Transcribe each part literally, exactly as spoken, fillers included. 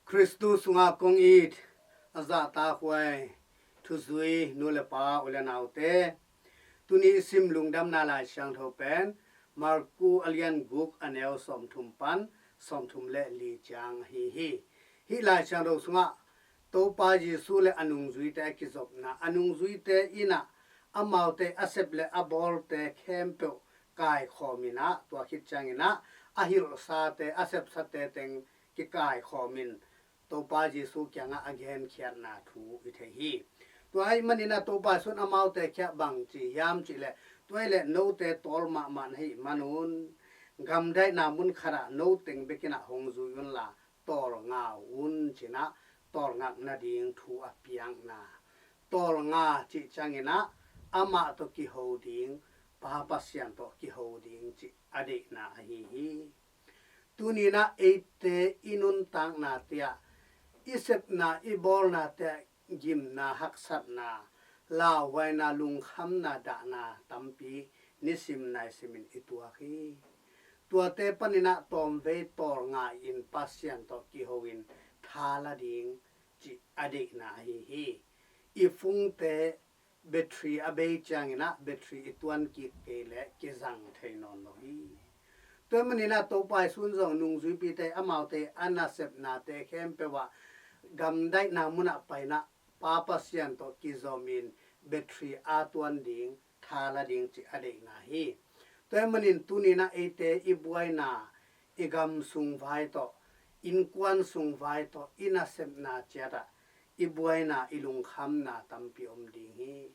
Khristu sungah kong it a zahtakhuai thuzui nu le pa u le naute, tuni i sim lungdamna Lai Siangtho pen Marku a lian guk a neu sawmthum pan sawmthum le li ciang ahi hi. Hih Lai Siangtho sungah Topa Jesu le a nungzuite a kizopna, a nungzuite in ah amaute a sep le a bawlte khempeuh kaikhawm in ah, tua khit ciangin ah a hilhsate, a sepsate teng kikaikhawm in Topa Jesu kiangah a genkhiatna thu i thei hi. Tua ahih manin ah Topa Jesu in amaute kiangah bang ci hiam cih leh, tua ahih leh note tawl mahmah na hih manun gamdaihna mun khatah no teng bekin ah hong zui unla, tawlnga un ci-in ah tawlngak nading thu a piakna. Tawlnga cih ciangin ah amah tawh kiho ding, Pa Pasian tawh kiho ding cih a deihna ahi hi. Tuni-in ah eite i nuntaknate ah, i sepna, i bawlnate ah gimna, haksatna, lauhuaina, lungkhamna, dahna tampi nisim naisimin i tuak hi. Tuate panin ah tawmvei tawlnga in Pasian tawh kiho in tha la ding cih a deihna ahi hi. I phungte battery a bei ciangin ah battery i tuan kik kei leh kizang thei nawn lo hi. Tua ahih manin ah Topa Jesu in zong nungzuipite amaute a nasepnate khempeuh ah gamdaihna munah pai-in ah Pa Pasian tawh kizom in battery a tuan ding, tha la ding cih a deihna hi. Tua ahih manin tuni-in ah eite i buaina, i gam sung vai tawh, innkuan sung vai tawh, i nasepna ciat ah i buaina, i lungkhamna tampi om ding hi.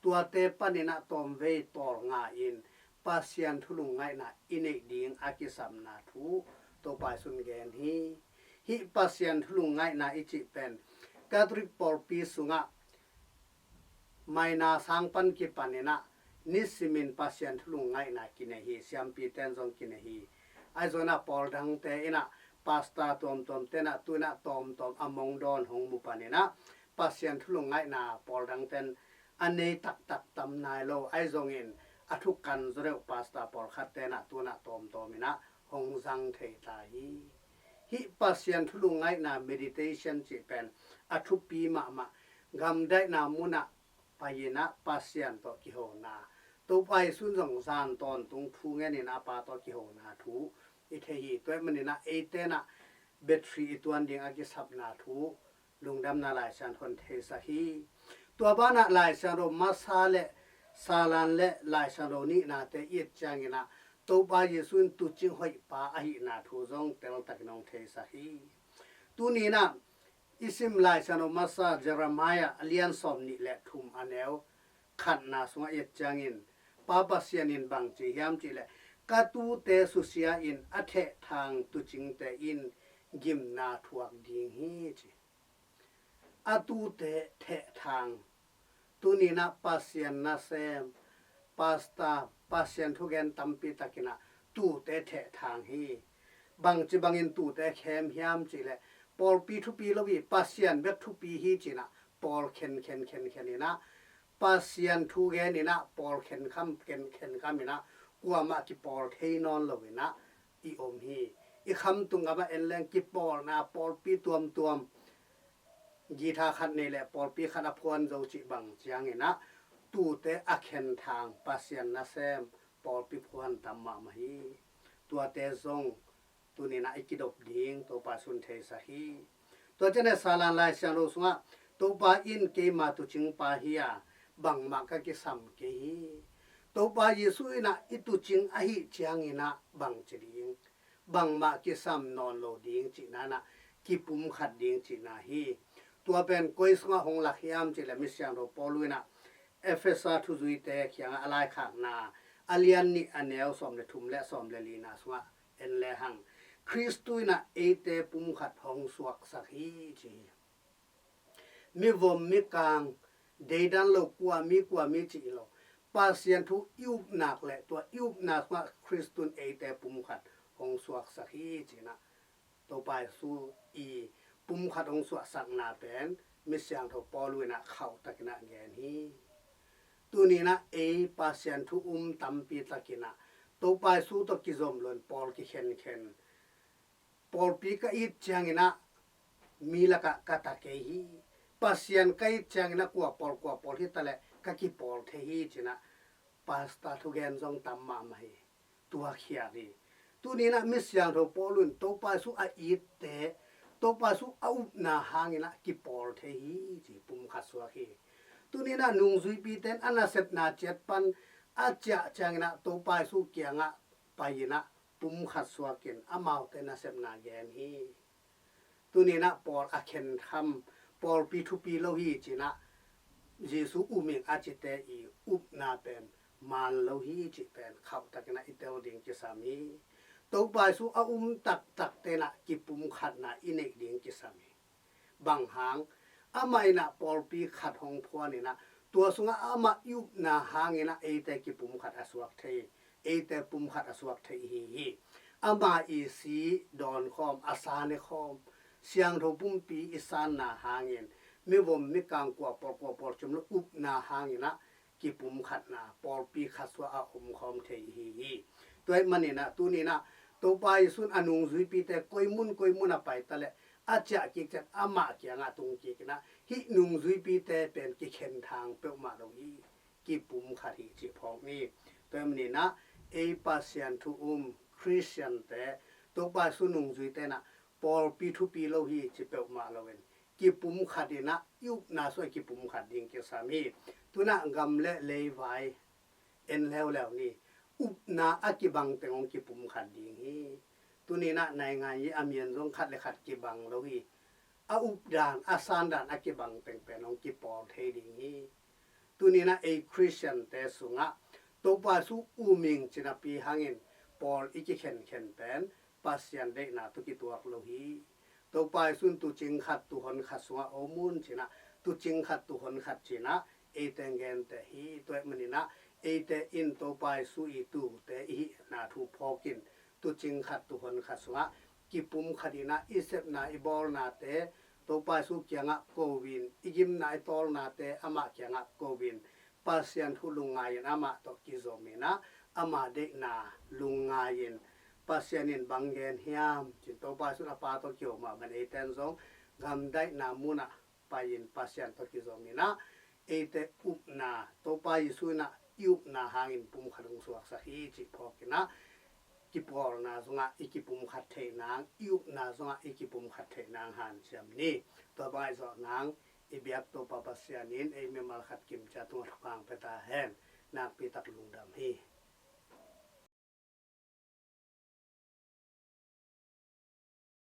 Tuate panin ah tawmvei tawlnga in Pasian thu lungngaihna i neih ding a kisapna thu Topa Jesu in gen hi. Hih Pasian thu lungngaihna i cih pen Catholic pawlpi sungah maina sang pan kipanin ah nisimin Pasian thu lungngaihna kinei hi. Siampite in zong kinei hi. Ahi zongin ah pawl dangte in ah, pastor tuamtuamte in ah tu-in ah tawmtawm a mong dawn hong mu panin ah Pasian thu lungngaihna pawl dangte in a nei taktak tam nai lo. Ahi zongin a thu kan zaw deuh pastor pawlkhatte in ah tu-in ah tawmtawm in ah hong zang thei ta hi. Hih Pasian thu lungngaihna meditation cih pen a thupi mahmah, gamdaihna munah pai-in ah Pasian tawh kihona. Topa Jesu in zong zan tawntung thu ngen in a Pa tawh kihona thu i thei hi. Tua ahih manin ah eite in ah battery i tuan ding a kisapna thu lungdamna Lai Siangtho in theisak hi. Tua banah Lai Siangtho masa le Salan le Lai Siangtho nihnate i et ciangin ah Topa Jesu in tuucing hoihpa ahihna thu zong teltakin hong theisak hi. Tuni-in ah i sim Lai Siangtho masa Jeremiah a lian sawmnih le thum a neu khatna sungah i et ciangin Pa Pasian in bang ci hiam cih leh, ka tuute susia in a thehthang tuucingte in gimna thuak ding hi ci. A tuute thehthang. Tuni-in ah Pasian nasem, pastor, Pasian thugen tampi takin ah tuute thehthang hi. Bangci bangin tuute khem hiam cih leh, pawlpi thupi lo hi, Pasian bek thupi hi ci-in ah pawl khenkhen khenkhen in ah, Pasian thugen in ah pawl khenkham khen, khenkham in ah kuamah kipawl thei nawn lo in ah i om hi. I khamtung gamah en leng kipawlna pawlpi tuamtuam, guitar khat nei leh pawlpi khat a phuan zo cih bang ciangin ah tuute a khenthang, Pasian nasem pawlpi phuan tam mahmah hi. Tuate zong tuni-in ah i kidop ding Topa Jesu in theisak hi. Tua ciangin ah Salan Lai Siangtho sungah Topa in keima tuucingpa hi a, bangmah ka kisam kei hi. Topa Jesu in ah i tuucing ahih ciangin ah bang ci ding, bangmah kisam nawn lo ding cihna in ah kipumkhat ding cihna hi. Tua pen koi sungah hong lak hiam cih leh Misiangtho Paul in ah Efesa thuzuite kiangah a laikhakna a lian nih a neu sawm le thum le sawm le lina sungah en lehang, Khristu in ah eite pumkhat hong suaksak hi ci hi. Mivom mikang, deidan lo, kua mi kua mi cih lo, Pasian thu i upna leh tua i upna sungah Khristu in eite pumkhat hong suaksak hi ci-in ah Topa Jesu i pumkhat hong suahsakna pen Misiangtho Paul in ah khauhtakin ah gen hi. Tuni-in ah ei Pasian thu um tampi takin ah Topa Jesu tawh kizom loin pawl kikhenkhen, pawlpi ka it ciangin ah mi lakah ka ta kei hi. Pasian ka it ciangin a kua pawl kua pawl hi taleh ka kipawl thei hi cinah pastor thugen zong tam mahmah hi. Tua khiat hi. Tuninah mi siangtho Paul in Topa Jesu a itte, Topa Jesu a upna hanginah kipawl thei hi ci pumkhat suak hi. Tuninah nungzuipite in a nasepna ciat pan a ciah cianginah Topa Jesu kiangah pai-inah pumkhat suakin amaute nasepna gen hi. Tuninah pawl a khenkham, pawlpi thupi lo hi cinah Jesu uming a cite i upna pen maan lo hi cih pen khauhtakinah i tel ding kisam hi. Topa Jesu a um taktak tenah kipumkhatna i neih ding kisam hi. Bang hang, amah inah pawlpi khat hong phuaninah tua sungah amah i upna hanginah eite kipumkhat a suak thei, eite pumkhat a suak thei ihi hi. Ama i si dawnkhawm, a sa nekhawm, siangtho pumpi i sanna hangin mivom mikang kua pawl kua pawl ciam lo upna hanginah kipumkhatna pawlpi khat suah a omkhawm thei ihi hi. Tua ahih maninah tuninah Topa Jesu in a nungzuipite koi mun koi mun a pai taleh a ciah kik ciat amah kiangah tung kikinah hih nungzuipite pen kikhen thang peuhmah lo hi. Kipumkhat hi cih phawk ni. Tua ahih maninah ei Pasian thu um Khristiante Topa Jesu nungzuite inah pawlpi thupi lo hi ci peuhmah loin kipumkhat inah i upna sungah kipumkhat ding kisam hi. Tunah gam le leivai en leuleu ni. Upna a kibang teng hong kipumkhat ding hi. Tuninah naingan i a mian zong khat le khat kibang lo hi. A updan a sandan a kibang teng pen hong kipawl thei ding hi. Tuninah ei Khristiante sungah Topa Jesu uming cinapi hangin pawl i kikhenkhen pen Pasian deihna tawh kituak lo hi. Topa Jesu in tuucing khat tuuhon khat sungah om un cinah tuucing khat tuuhon khat cinah eite hong genteh hi. Tua ahih maninah eite in Topa Jesu i tuute i hihna thu phawkin tuucing khat tuuhon khat sungah kipumkhat inah i sepna i bawlnate Topa Jesu kiangah ko-in, i gimna i tawlnate amah kiangah ko-in, Pasian thu lungngai-in amah tawh kizominah ama deihna lungngai-in Pasian in bang gen hiam cin Topa Jesu in a Pa tawh kihona man eite in zong gamdaihna munah pai-in Pasian tawh kizominah eite upna Topa Jesu inah i upna hangin pumkhat hong suaksak hi cih phawkinah kipawlna zongah i kipumkhat theih nang, i upna zongah i kipumkhat theih nang hanciam ni. Tua bang ahi zawh nang i biak Topa Pasian in ei mimal khat kimcia tungah thupha hong pia ta hen. Nakpi tak lungdam hi.